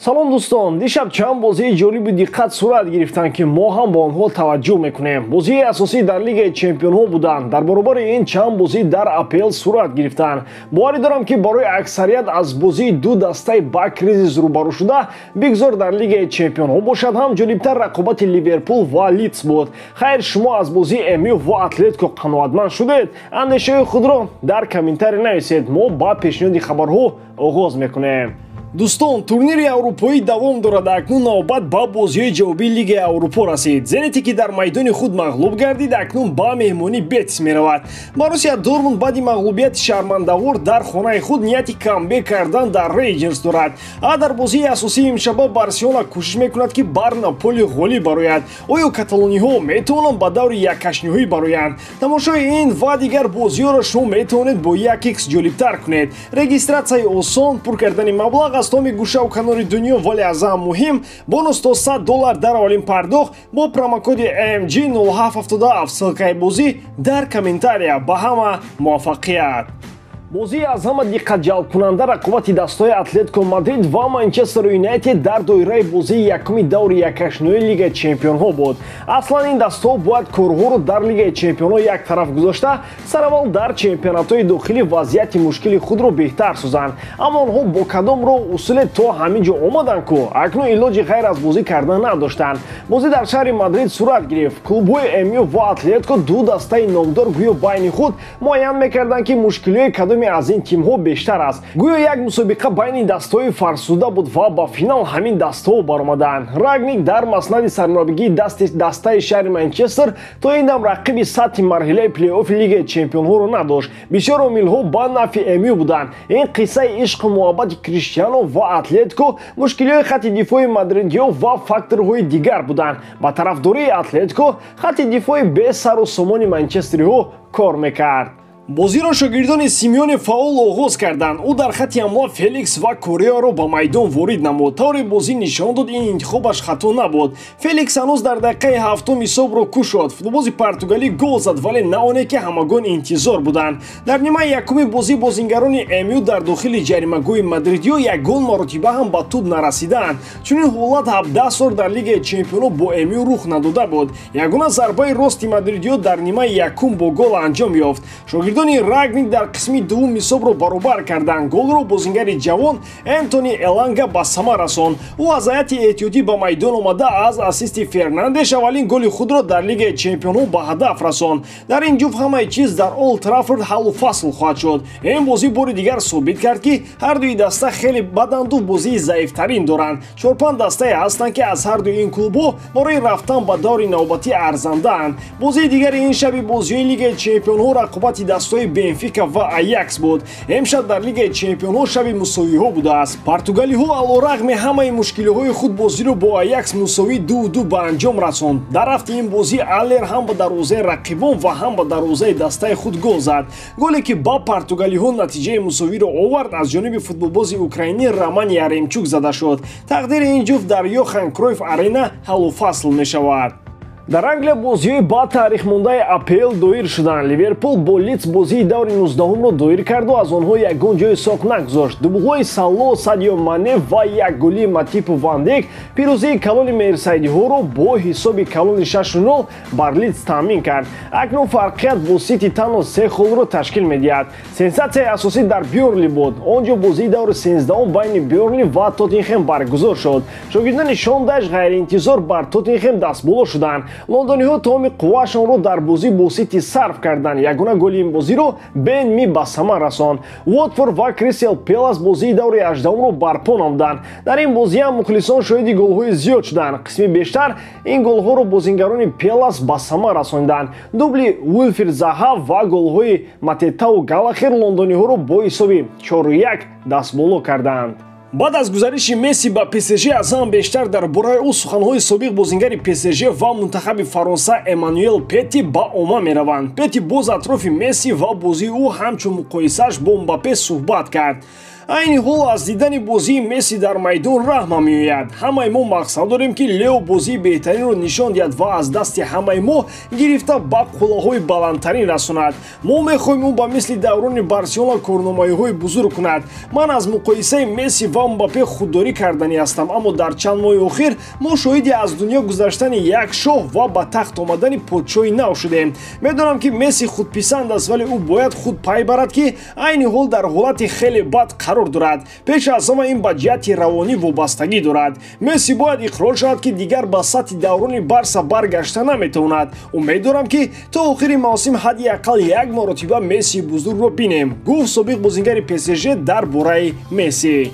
Салом дӯстон, дишаб чанд бозии ҷолибу диққат сурат гирифтанд, ки мо ҳам ба онҳо таваҷҷӯҳ мекунем. Бозии асосӣ дар Лигаи чемпионҳо буданд. Дар баробари ин чанд бозӣ дар АПЛ сурат гирифтанд. Боварӣ дорам, ки барои аксарият аз бозии ду дастаи ба кризис рӯбарӯ шуда, бигзор дар Лигаи чемпионҳо бошад, ҳам ҷолибтар рақобати Ливерпул ва Лидс буд. Хайр, шумо аз бозии МЮ ва Атлетико қаноатманд шудед? Андешаҳои худро дар комментарий нависед. Мо ба пешниҳоди хабарҳо оғоз мекунем. Дӯстон, турнири аврупоӣ давом дорад. Акнун навбат ба бозиҳои ҷавобии Лигаи Аврупо расид. Зените, ки дар майдони худ мағлуб гардид, акнун ба меҳмонӣ Бетис меравад. Боруссия Дортмунд баъди мағлубияти шармандавор дар хонаи худ нияти камбек кардан дар Рейнҷерс дорад. А дар бозии асосии имшаба Барселона кӯшиш мекунад, ки бар Наполи ғолиб барояд. Оё каталониҳо метавонанд ба даври яккашниҳоӣ бароянд? Тамошои ин ва дигар бозиҳоро шумо метавонед бо 1x ҷолибтар кунед. Регистратсияи осон, пур кардани маблағ аз томи гӯшаву канори дунё, вале аз ҳам муҳим бонус то $100 дар аввалин пардохт бо промокоди MG0777. Ссылкаи бозӣ дар комментария. Ба ҳама муваффақият. Бозии аз ҳама диққатҷалбкунанда рақобати дастҳои Атлетико Мадрид ва Манчестер Юнайтед дар доираи бозии якуми даври яккашнои Лигаи чемпионҳо буд. Аслан ин дастҳо бояд корҳоро дар Лигаи чемпионҳо як тараф гузошта, сараввал дар чемпионатҳои дохилӣ вазъияти мушкили худро беҳтар созанд. Аммо онҳо бо кадом роҳ усуле то ҳамин ҷо омаданд ку акнун илоҷи ғайр аз бозӣ кардан надоштанд. Бозӣ дар шаҳри Мадрид сурат гирифт. Клубҳои МЮ ва Атлетико, ду дастаи номдор, гӯё байни худ муайян мекарданд, ки мушкилиҳои кадоме аз ин тимҳо бештар аст. Гӯё як мусобиқа байни дастҳои фарсуда буд ва ба финал ҳамин дастҳо баромаданд. Рагник дар маснади сармураббигии дастаи шаҳри Манчестер то ин дам рақиби сатҳи марҳилаи плей-оффи Лигаи чемпионҳоро надошт. Бисёр омилҳо ба нафъи МЮ буданд. Ин қиссаи ишқу муҳаббати Криштиано ва Атлетико, мушкилиҳои хатти дифои мадридиҳо ва факторҳои дигар буданд. Ба тарафдории Атлетико хатти дифои бесару сомони манчестериҳо кор мекард. Бозиро шогирдони Симеоне фаъол оғоз карданд. Ӯ дар хатти ҳамла Феликс ва Кореаро ба майдон ворид намуд. Тавре бозӣ нишон дод, ин интихобаш хато набуд. Феликс ҳанӯз дар дақиқаи ҳафтум ҳисобро кушод. Футболбози португалӣ гол зад, вале на оне, ки ҳамагон интизор буданд. Дар нимаи якуми бозӣ бозингарони МЮ дар дохили ҷаримагоҳи мадридиё ягон маротиба ҳам ба тӯб нарасиданд. Чунин ҳолат 17 сол дар Лигаи чемпионҳо бо МЮ рух надода буд. Ягона зарбаи рости мадридиё дар нимаи якум бо гол анҷом ёфт. Шогирдони Рагник дар қисми дуввум ҳисобро баробар карданд. Голро бозингари ҷавон Энтони Эланга ба самар расонд. Ӯ аз ҳайати эҳтиётӣ ба майдон омада, аз ассисти Фернандеш аввалин голи худро дар Лигаи чемпионҳо ба ҳадаф расонд. Дар ин ҷуфт ҳамаи чиз дар Олд Траффорд ҳаллу фасл хоҳад шуд. Ин бозӣ бори дигар собит кард, ки ҳардуи даста хеле баданду бозии заифтарин доранд. Чорпанҷ дастае ҳастанд, ки аз ҳардуи ин клубҳо барои рафтан ба даври навбатӣ арзандаанд. Бозии дигари ин шаби бозиҳои Лигаи чемпионҳо рақобати дастҳои Бенфика ва Аякс буд. Имшаб дар Лигаи чемпионҳо шаби мусовиҳо будааст. Португалиҳо алорағми ҳамаи мушкилиҳои худ бозиро бо Аякс мусовӣ 2-2 ба анҷом расонд. Дар рафти ин бозӣ Аллер ҳам ба дарвозаи рақибон ва ҳам ба дарвозаи дастаи худ гол зад. Голе, ки ба португалиҳо натиҷаи мусовиро овард, аз ҷониби футболбози украинӣ Роман Яремчук зада шуд. Тақдири ин ҷуфт дар Йохан Кройф Арена ҳаллу фасл мешавад. Дар Англия бозиҳои ба таърихмондаи АПЛ доир шуданд. Ливерпул бо Лидс бозии даври 19-умро доир карду аз онҳо ягон ҷои соқ нагузошт. Дублҳои Сало, Садио Мане ва як голии Матипу Ван Дейк пирӯзии калони мерсайдиҳоро бо ҳисоби калони 6-0 бар Лидс таъмин кард. Акнун фарқият бо Сити танҳо се холро ташкил медиҳад. Сенсатсияи асосӣ дар Бёрнли буд. Он ҷо бозии даври 13-ум байни Бёрнли ва Тоттенхем баргузор шуд. Шогирдони Шон Дайш ғайриинтизор бар Тоттенхем дастболо шуданд. Лондониҳо тамоми қувваашонро дар бозӣ бо Сити сарф карданд. Ягона голи ин бозиро Бен Ми ба самар расонд. Уотфорд ва Кристал Пелас бозии даври 18-умро барпо намуданд. Дар ин бозӣ ҳам мухлисон шоҳиди голҳои зиёд шуданд. Қисми бештар ин голҳоро бозингарони Пелас ба самар расонданд. Дубли Уилфрид Заҳа ва голҳои Матетау Галахер лондониҳоро бо ҳисоби 4-1 дастболо карданд. Баъд аз гузариши Месси ба ПСЖ аз ҳам бештар дар бораи ӯ суханҳои собиқ бозингари ПСЖ ва мунтахаби Фаронса Эммануэл Пети ба омма мераванд. Пети боз атрофи Месси ва бозии ӯ ҳамчун муқоисааш бо Мбаппе суҳбат кард. Айни ҳол аз дидани бозии Месси дар майдон раҳма меояд. Ҳамаи мо мақсад дорем, ки Лео бозии беҳтаринро нишон диҳад ва аз дасти ҳамаи мо гирифта ба қуллаҳои баландтарин расонад. Мо мехоҳем ӯ ба мисли даврони Барселона корномаиҳои бузург кунад. Ман аз муқоисаи Месси ва Мбаппе худдорӣ карданӣ ҳастам, аммо дар чанд моҳи охир мо шоҳиди аз дунё гузаштани як шоҳ ва ба тахт омадани подшоҳи нав шудем. Медонам, ки Месси худписанд аст, вале ӯ бояд худ пай барад, ки айни ҳол дар ҳолати хеле бад қарор дорад. Пеш аз ҳама ин ба ҷиҳати равонӣ вобастагӣ дорад. Месси бояд иқрор шавад, ки дигар ба сатҳи даврони Барса баргашта наметавонад. Умед дорам, ки то охири мавсим ҳадди ақал як маротиба Месси бузургро бинем, гуфт собиқ бозингари ПСЖ дар бораи Месси.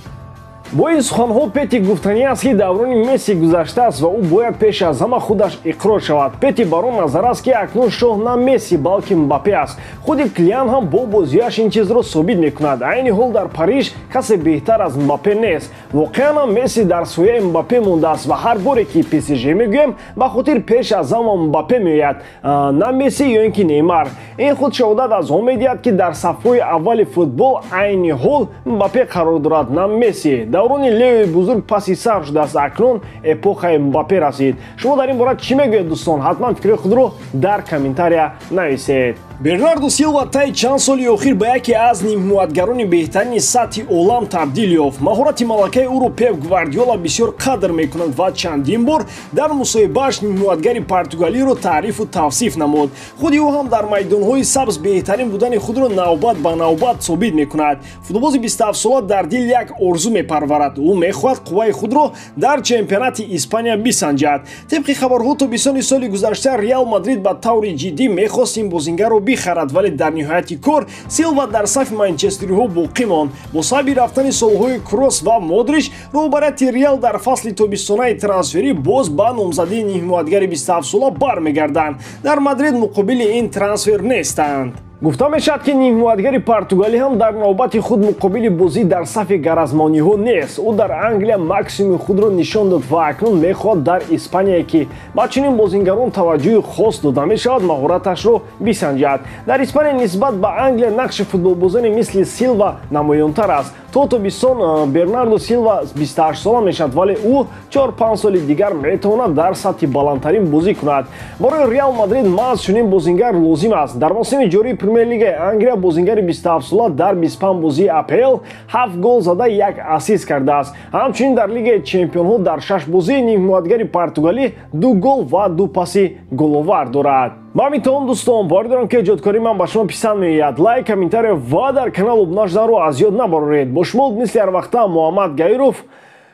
Бо ин суханҳо Пети гуфтанӣ аст, ки даврони Месси гузаштааст ва ӯ бояд пеш аз ҳама худаш иқрор шавад. Пети бар он назар аст, ки акнун шоҳ на Месси, балки Мбаппе аст. Худи Килиан ҳам бо бозиаш ин чизро собит мекунад. Айни ҳол дар Париж касе беҳтар аз Мбаппе нест. Воқеан ҳам Месси дар сояи Мбаппе мондааст ва ҳар боре ки ПСЖ мегӯем, ба хотир пеш аз ҳама Мбаппе меояд, на Месси ё ин ки Неймар. Ин худ шаҳодат аз он медиҳад, ки дар сафҳои аввали футбол айни ҳол Мбаппе қарор дорад, на Месси. Даврони Леои бузург паси сар шудааст, акнун эпохаи Мбаппе расид. Шумо дар ин бора чӣ мегӯед, дӯстон? Ҳатман фикри худро дар комментария нависед. Бернардо Силва таи чанд соли охир ба яке аз нимҳимоятгарони беҳтарини сатҳи олам табдил ёфт. Маҳорати малакаи ӯро Пеп Гвардиола бисёр қадр мекунад ва чандин бор дар мусоҳибааш нимҳимоятгари португалиро таърифу тавсиф намуд. Худи ӯ ҳам дар майдонҳои сабз беҳтарин будани худро навбат ба навбат собит мекунад. Футболбози 27сола дар дил як орзу мепарварад. Ӯ мехоҳад қувваи худро дар чемпионати Испания бисанҷад. Тибқи хабарҳо, тобистони соли гузашта Реал Мадрид ба таври ҷиддӣ мехост ин бозингарро бихарад, вале дар ниҳояти кор Силва дар сафи манчестериҳо боқӣ монд. Бо сабаби рафтани солҳои Кросс ва Модрич, роҳбарияти Реал дар фасли тобистонаи трансферӣ боз ба номзадии нимҳимоятгари 27сола бармегарданд. Дар Мадрид муқобили ин трансфер нестанд. Гуфта мешавад, ки нимҳимоятгари португалӣ ҳам дар навбати худ муқобили бозӣ дар сафи гаразмониҳо нест. Ӯ дар Англия максимуми худро нишон дод ва акнун мехоҳад дар Испания, ки ба чунин бозингарон таваҷҷӯҳи хос дода мешавад, маҳораташро бисанҷад. Дар Испания нисбат ба Англия нақши футболбозони мисли Силва намоёнтар аст. То тобистон Бернардо Силва 28сола мешавад, вале ӯ 4-5 соли дигар метавонад дар сатҳи баландтарин бозӣ кунад. Барои Реал Мадрид маҳз чунин бозингар лозим аст. Дар мавсими ҷории Премер-лигаи Англия бозингари 27сола дар 25 бозии АПЛ 7 гол зада, як ассист кардааст. Ҳамчунин дар Лигаи чемпионҳо дар 6 бозии нимҳимоятгари португалӣ 2 гол ва 2 паси головар дорад. Ба ҳамин тамом, дӯстон, боварӣ дорам, ки эҷодкории ман ба шумо писанд меояд. Лайк, комментария ва дар канал обуна шуданро аз ёд набароред. Бо шумо мисли ҳар вақта Муҳаммад Гаиров.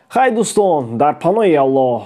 Хай, дӯстон, дар паноҳи Аллоҳ.